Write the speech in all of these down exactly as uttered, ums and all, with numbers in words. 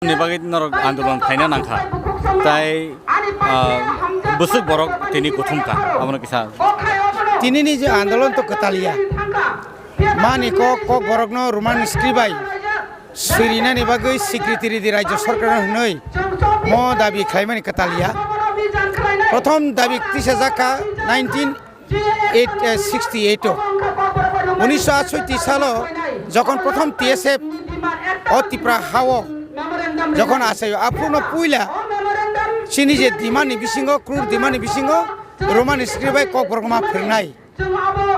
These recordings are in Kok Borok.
Ni bagwi norok andolon khaina nangkha. Tai, ah, bwswk borok tini kuthumkha, abono kisa. Tinini je andolon to kwtal ya. Mani kok, kok borokno Roman script bai swirinani bagwi secretary di rajya sarkar hwnwi mo dabi khlaimani kwtal ya. Prothom dabi tisajak kha nineteen eight, eh, sixty eight o. Unisho atsotti salo jokhon prothom T S F o Tipra hao jokhon achaio, aphuru no puila chini je demand ni bisingo, crude demand ni bisingo Roman script bai kok borok ma phwrwngnai.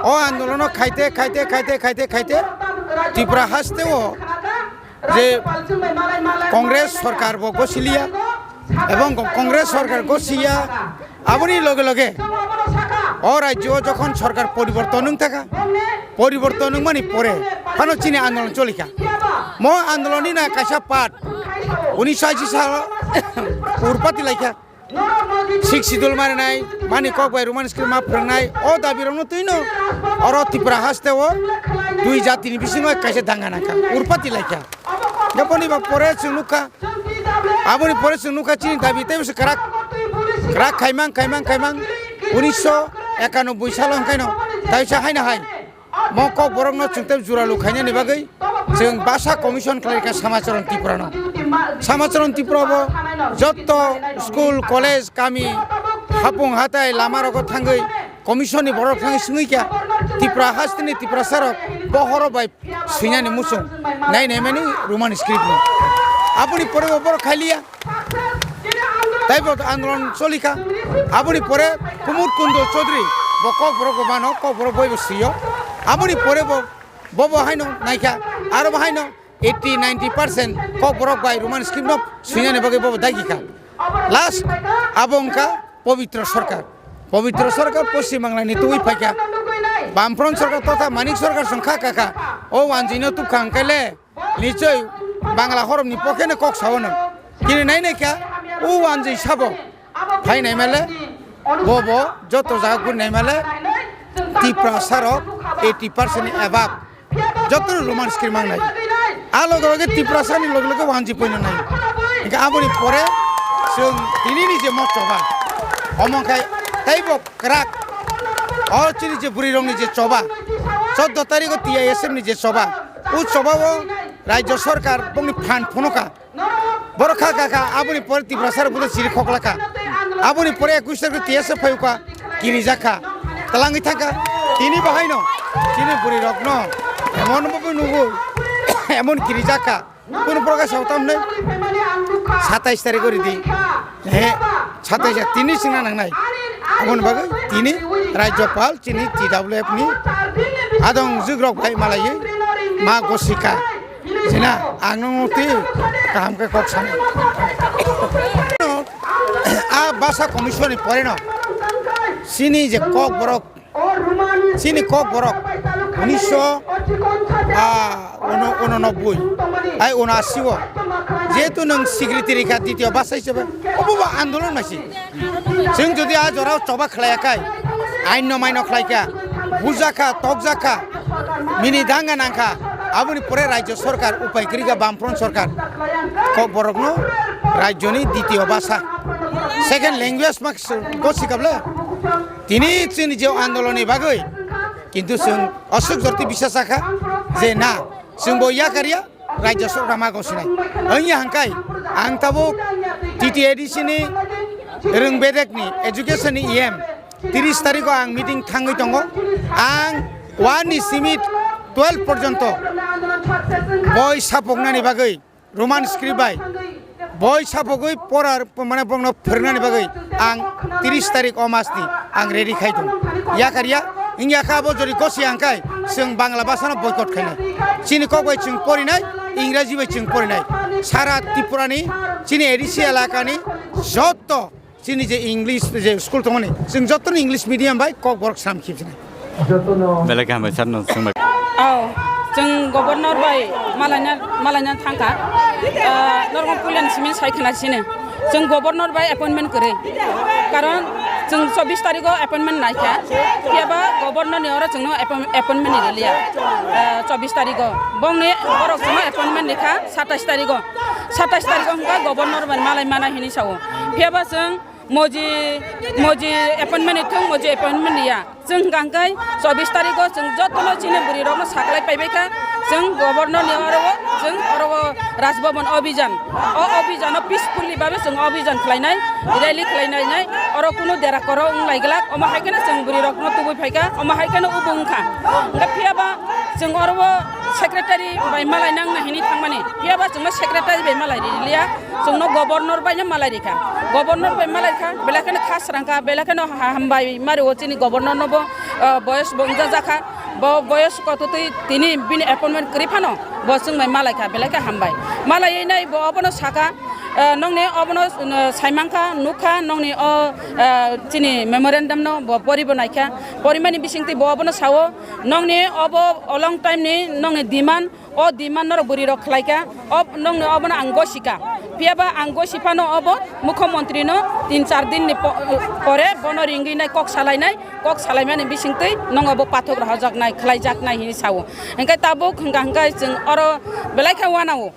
O andolono khaite, khaite, khaite, khaite, khaite Tripura haste o je Congress sorkar bo gosiliya, ebong Congress sorkar gosiya, aboni loge loge o rajyo o jokhon sorkar poriborton wng thaka, poriborton wngmani pore phano chini andolon cholikha. Mo andoloni na kaisa part unisho ashi salo urpati laikha. Sixth Schedule marinai, mani kok bai Roman script ma phwrwngnai, o dabi rokno twino oro Tripura haste o dui jati ni bisingo kaisa danga nangkha, urpati laikha. Aboni ba pore chwng nukha, aboni pore chwng nukha chini dabi tei bwswk kwrak, kwrak khaimang, khaimang, khaimang, unisho ekanoboi salo hwnkhaino taisa haino hai. Mo kok borokno chwng tei juralu khainani bagwi chwng basa commission khlai kha Samacharan Tripura no. Samacharan Tripura bo jotto school, college, kami, hapung hatai, lama rogo thangwi commission ni borok thangwi swngwi kha Tripura hasteni Tiprasa rok bohoro bai swinani muchung nai nai mani Roman script no. Aboni pore bo borok khailiya. Taibo andolon cholikha. Aboni pore Kumud Kundo Chaudhary bo kok borok bo mano, kok borok boibo sio. Aboni pore bo, bo bo haino naikha, aro bo haino eighty ninety percent kok borok bai Roman script no swinani bagwi bo bo dagikha. Last abo wngkha Pabitra Sarkar. Pabitra Sarkar Poschim Bangla ni tubui phaikha. Bamfront Sarkar totha Manik Sarkar song kha kha kha. O wanjwi no tubkha hwnkhe le. Nichoi Bangla horomni pokheno kok sao no. Kini nai nai kha, o wanjwi sabo. Phai nai male, bo bo joto jaga guri nai male, Tiprasa rok eighty percent ni above. Joto no Roman script mang nai. A loge loge Tiprasa ni loge loge wanjwi poino nai. Hingke aboni pore chwng tini ni je mo choba. Omo khai tei bo kwrak. O chini je bwrwi rok ni je choba. Choddo tarikh o T I S F ni je choba. O choba o Rajya Sarkar bongni phan phunuka. Borok kha kha kha, aboni pore Tiprasa rok bodo chiri khoklakha. Aboni pore ekush tarikh T S F phayuka, kirijakha. Talangwi thangkha, tini bahaino, chini bwrwi rokno, emon bo nugo, emon kirijakha. Kunu proka sao tamni? Satais tarikh o ridi. He, satais tini singna nangnai. Aboni bagwi tini Rajyapal chini T W F ni adong jugrok bai malaiwi ma gosika. Sina, ang nung twi kaham khe kok sani. A basa commission ni pore no chini je kok borok Chini kok borok unisho, ah, uno-, unonobboi, ai unoashi o. Jehetu nwng secretary kha, ditiyo basa hisabe, obo bo andolon naisi. Chwng jodi a jorao choba khlaiya khai, aino maino khlaikha, bujakha, tokjakha, mini danga nangkha, aboni pore Rajya Sarkar upai kwrwi kha, Bamfront Sarkar. Kok borokno rajyoni ditiyo basa, second language ma gosikable. Tini chini je andoloni bagwi, kintu chwng aswk jorti bisas sakha je na, chwng bo yakarya, Rajya Sarkar ma gosinai. Wngya hangkai, ang tabuk T T A D C ni rwng bedek ni education ni E M, tris tarikh o ang meeting thangwi tongo. Ang one ni simi twelve porjonto boi sapoknani bagwi Roman script bai boi sapogwi porar, mane, bongno phwrwngnani bagwi ang tris tarikh o mas ni ang ready khai tongo. Yakarya, wngya kha abo jori gosi ang khai chwng Bangla bhasha no boycott khainai. Chini kok bai chwng porinai, Ingraji bai chwng porinai. Sara Tripura ni, chini A D C elaka ni jotto Chini je English je school tongmani, chwng jotono English medium bai kok borok sam khibsinai. Belai khe hambai sir no swngbai. Ao, chwng governor bai malaina, malaina thangkha. Ah, norok puilani simi sai khna sini. Chwng governor bai appointment kwrwi. Karon chwng chobbish tarikh o appointment naikha. Phiya ba governor ni oro chwngno appoint-, appointment ni rwliya. Ah, chobbish tarikh o. Bongni borok chwngno appointment rikha satais tarikh o. Satais tarikh o hwnkha governor bai malai mana hinwi sao. Phiya ba chwng moji, moji appointment ni thung, moji appointment ya. Chwng hwnkha hwnkhe chobbish tarikh o chwng jotono chini bwrwi rokno saklai paibai kha. Chwng governor ni oro o, chwng oro o Raj Bhavan Abhijan. O Abhijan o peacefully babe chwng Abhijan khlainai, rally khlainai nai. Oro kunu dera koro wng lai glak. Omo hai kheno chwng bwrwi rokno tubui phai kha. Omo hai kheno ubo wng kha. Hwnkhe phiya ba chwng oro o secretary bai malai nang na hini thangmani. Phiya ba chwngno secretary bai malai ri liya. Chwngno governor bai no malai rikha. Governor bai malai kha, belai kheno kha srang kha, belai kheno ha-, hambai mari o chini governor no bo, ah, boyos bo wngjajakha. Bo boyos kototwi tini bini appointment kwrwi phano bo chwng bai malai kha, belai khe hambai. Malai nai bo obono saka, ah, nongni obono, ah, saimankha, nukha, nongni o, ah, chini memorandum no bo poribo naikha. Porimani bisingtwi bo obono sao, nongni obo o long time ni nongni demand, o demand norok bwrwi rok khlai kha, o nongni obono ang gosi kha. Phiya ba ang gosi phano obo mukhyamantri no tin char din ni po-, pore bono ringwi nai kok salai nai, kok salai mani bisingtwi nong obo pathok rohorjak nai, khlai jak nai hinwi sao. Hwnkhe tabuk hwnkha hwnkhe chwng oro belai khe wanao.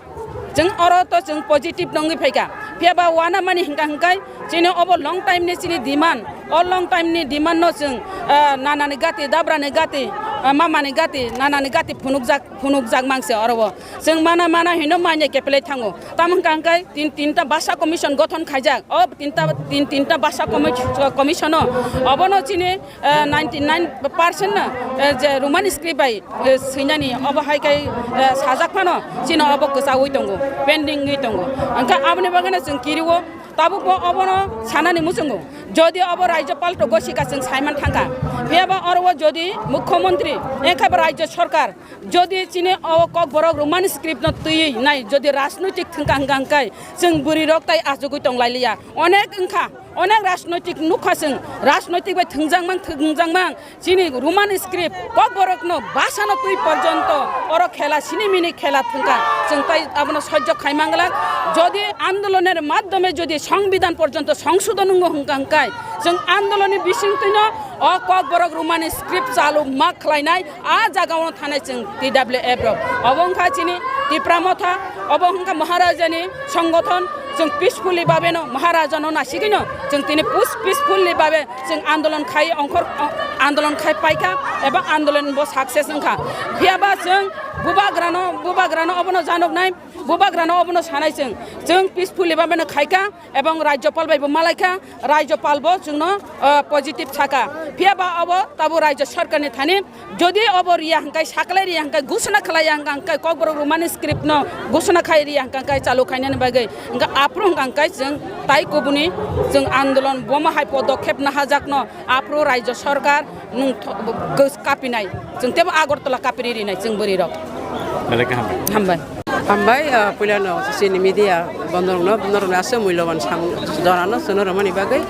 Chwng oro to chwng positive nongwi phai kha. Phiya ba wana mani hwnkha hwnkhe chini obo long time ni chini demand, o long time ni demand no chwng, ah, nana ni gati, dabra ni gati, ah, mama ni gati, nana ni gati phunukjak phunukjak mang se oro o. Chwng mana mana hino manya kepelai thango. Tamo hwnkha hwnkhe tin, tinta basa commission gothon khaijak. O tinta, tin, tinta basa commi-, commission o. Obono chini, eh, ninety nine percent no, eh, je Roman script bai, eh, swinani obo hai kai, eh, sajak phano chini obo kwchaui tongo, pending wi tongo. Hwnkhe aboni bagwi no chwng kiriwo. Tabuk bo obono sanani muchungo. Jodi obo Rajyapal to gosi ka chwng saiman thangkha. Phiya ba oro o jodi Mukhyamantri, engkha bo Rajya Sarkar, jodi chini o Kokborok Roman script no twiwi nai, jodi rajnoitik thwngkha hwnkha hwnkhe chwng bwrwi rok tai achugwi tong lai liya. Onek wngkha, onek rajnoitik nukha chwng, rajnoitik bai thwngjak mang, thwngjak mang, chini Roman script, Kokborokno basano twi porjonto oro khela, sini mini khela thwngkha. Chwng tai abono sojjo khai manglak. Jodi andoloner maddhome jodi songbidhan porjonto songsodhon wngo hwnkha hwnkhe, chwng andolonni bisingtwino o Kokborok Roman script chalu ma khlainai, a jagao thanai chwng T W F rok. Obo wngkha chini Tipra Motha, obo wngkha Maharajani songothon, chwng peacefully babeno Maharajano nasigwino chwng tini pus-, peacefully babe chwng andolon khai ongkhor, o-, andolon khai paikha eba andolon bo success wngkha. Phiya ba chwng bubagrano, bubagrano obono janoknai, bubagrano obono sanai chwng. Chwng peacefully babeno khaikha ebong Rajyapal bai bo malaikha, Rajyapal bo chwngno, o, positive sakha. Phiya ba obo tabo Rajya Sarkarni thani Jodi obo riya hwnkhe, saklai riya hwnkhe, gusuna khlaiya hwnkhe, Kokborok Roman script no gusuna khai riya hwnkhe, chalu khainani bagwi hwnkhe, aphuru hwnkhe chwng tai kubuni chwng andolon bomo hai podokkhep nahajakno aphuru Rajya Sarkar nwng tho-, kos-, kapinai. Chwng tebo Agartala kapiri rinai chwng bwrwi rok. Belai khe hambai. Hambai. Hambai, ah, puilano chini media bondorokno, norokni aswk muiloban sam-, jorano chwngno rwmani bagwi.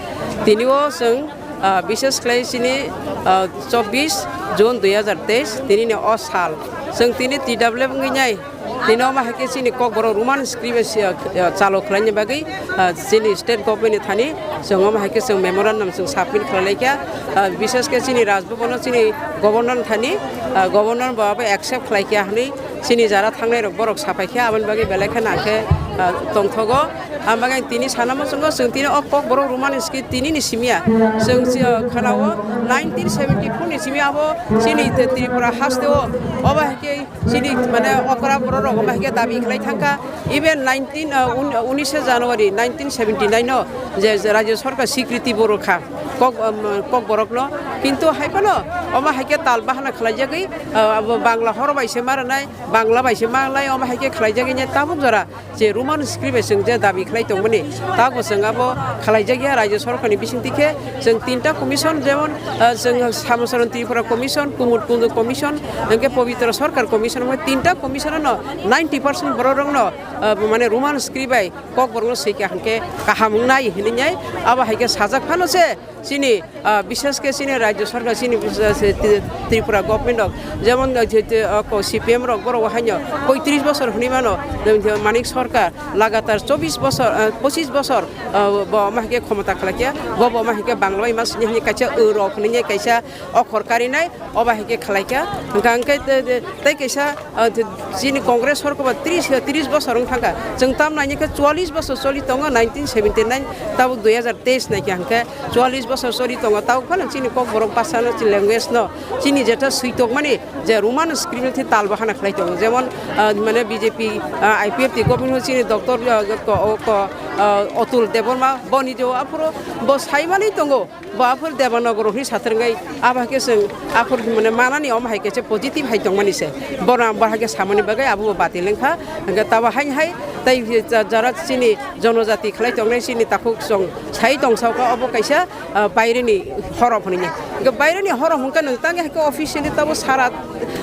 Tini o chwng, ah, bishes khlai chini, ah, chobbish June dui hazar teis, tini ni o sal. Chwng tini T W F wngwi nai. Tini omo hai khe chini Kokborok Roman script bai se, ah, chalo khlaini bagwi, ah, chini state government ni thani chwng omo hai khe chwng memorandum chwng submit khlai lai kha. Ah, bishes khe chini Raj Bhavan o chini governor ni thani, ah, governor bo abo accept khlai kha hwnwi chini jara thangnai rok borok sapai kha, aboni bagwi belai khe nang khe, ah, tongthogo. Ang bagwi tini sana muchungo chwng tini o Kokborok Roman script tini ni simiya. Chwng si, ah, khana o nineteen seventy four ni simi abo chini Tripura haste o obo hai khe chini mane okra borok rok omo hai khe dabi khlai thangkha. Even nineteen, ah, un-, unishe January nineteen seventy nine o je, je Rajya Sarkar swikriti bo rwkha Kok, um, Kokborok no. Kintu hai phano omo hai khe tal bahana khlai jagwi, ah, abo Bangla horo bai se ma rwnai, Bangla bai se ma rwnai, omo hai khe khlai jagwi tabuk jora je Roman script bai chwng je dabi khlai tongmani, tabuk chwng abo khlai jakya Rajya Sarkar ni bisingtwi khe chwng tinta commission, jemon, ah, chwng Samusaran Tripura Commission, Kumud Kundu Commission, hwnkhe Pabitra Sarkar Commission, omo tinta commission no ninety percent borok rok no, ah, mane Roman script bai Kokborok no swikha hwnkhe kaham wngnai hinwi abo hai khe sajak phano se chini, ah, bishes khe chini Rajya Sarkar chini, ah, Tri-, Tripura government rok, jemon, uh, je, je, uh, ko C P M rok, borok haino poitris bosor hwnwi mano, je, je, Manik Sarkar lagatar chobbish bosor, uh, pochis bosor, uh, bo ma hike khomota khlaikha, bo, bo ma hike Bangla bai ma sini hini kaisa, uh, rok hwnwi kaisa okhor karinai, oba hike khlaikha. Hwnkha hwnkhe te, te, tei kaisa, uh, te, chini Congress sorkar ba tris, tris bosor wng thangkha. Chwng tam naini khe chwallis bosor choli tongo, nineteen seventy nine, tabuk dui hazar teis naikha hwnkhe, chwallis bosor choli tongo, tabuk phano chini Kokborok bhasha no, chini language no, chini jeta swi tongmani je Roman script ni tal bahana khlai tongo, jemon, ah, mane B J P, ah, I P F T government o chini doctor, ah, ko, ko, ah, Atul Debbarma boni je aphuru bo saimani tongo, bo aphuru Devanagaro hwnwi sathar wngwi abo hai khe chwng aphuru mane manani omo hai khe se positive hai tongmani se, bono bo hai khe samani bagwi abo bo batil wngkha, hwnkhe tabo haini hai tei ja-, jara chini jonojati khlai tongnai chini takhuk chwng sai tongsa kha obo kaisa ah, baireni horop hwnwi. Hwnkhe baireni horop hwnkhe nwng tangwi hai khe officially tabo sara,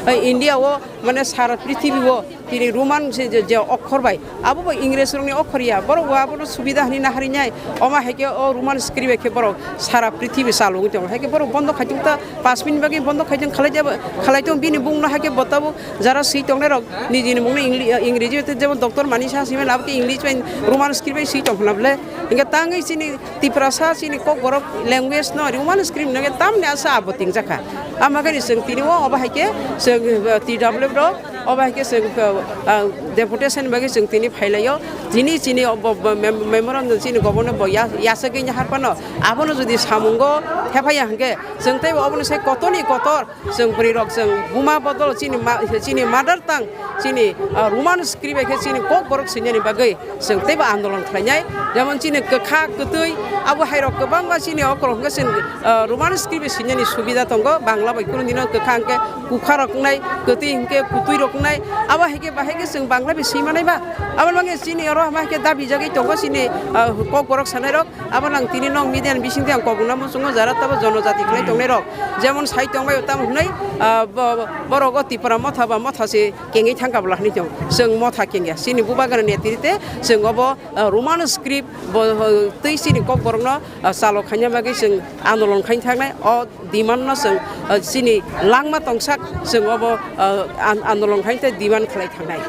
ah, India o, mane sara prithibi o tini Roman se je, je okhor bai, abo bo Ingres rokni okhor ya, borok bo abono subida hwnwi naharinai, omo hai khe o Roman script bai khe borok sara prithibi chalogwi tongo, hai khe borok bondo khai tong ta, panch minute bagwi bondo khai tong, khalai jabo, khalai tong bini bungno hai khe bo tabuk jara swi tongnai rok nijini mungno Ingli-, Ingreji bai tei jemon doctor Manik Saha swi mano, abo khe English bai Roman script bai swi tong khna bwle, hwnkhe tangwi chini Tiprasa chini Kokborok language no Roman script no tamni asa abo tingjakha. Ama khe chwng tini o obo hai khe chwng, uh, T W F rok obo hai khe chwng, uh, uh, deputation bagwi chwng tini phailaio. Tini chini obo, bo mem-, memorandum chini governor bo ya-, yasagwi nahar phano abono jodi samungo thephaiya hwnkhe chwng tei obono sai kotorni kotor Chwng bwrwi rok chwng buma bodol chini ma-, chini mother tongue, chini, ah, Roman script bai khe chini Kokborok swinani bagwi chwng teibo andolon khlainai. Jemon chini kwkha kwtwi abo hai rok kwbangma chini okrok hwnkhe chwng, ah, Roman script bai swinani subida tongo, Bangla bai kunu dino kwkha hwnkhe kukha rok wngnai, kwtwi hwnkhe kutwi rok wngnai. Abo hai khe bahai khe chwng Bangla bai swi manai ba? Abo mangkhe chini oro hama hai khe dabi jagwi tongo chini, ah, Kokborok sanai rok. Abo nang tini nok media ni bising tei ang kobong na muchungo jara tabo jonojati khlai tongnai rok. Jemon sai tongbai tamo hwnwi, ah, bo-, borok o Tipra motha ba motha se kengwi thangka bwla hwnwi tong. Chwng motha kengya. Chini bubagra netri te chwng obo, ah, Roman script bo, ah, twi chini Kokborok no, ah, chalo khaina bagwi chwng andolon khaina thangnai. O demand no chwng, ah, chini langma tongsak chwng obo, ah, an-, andolon khaina tei demand khlai thangnai.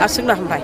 Aswkno hambai.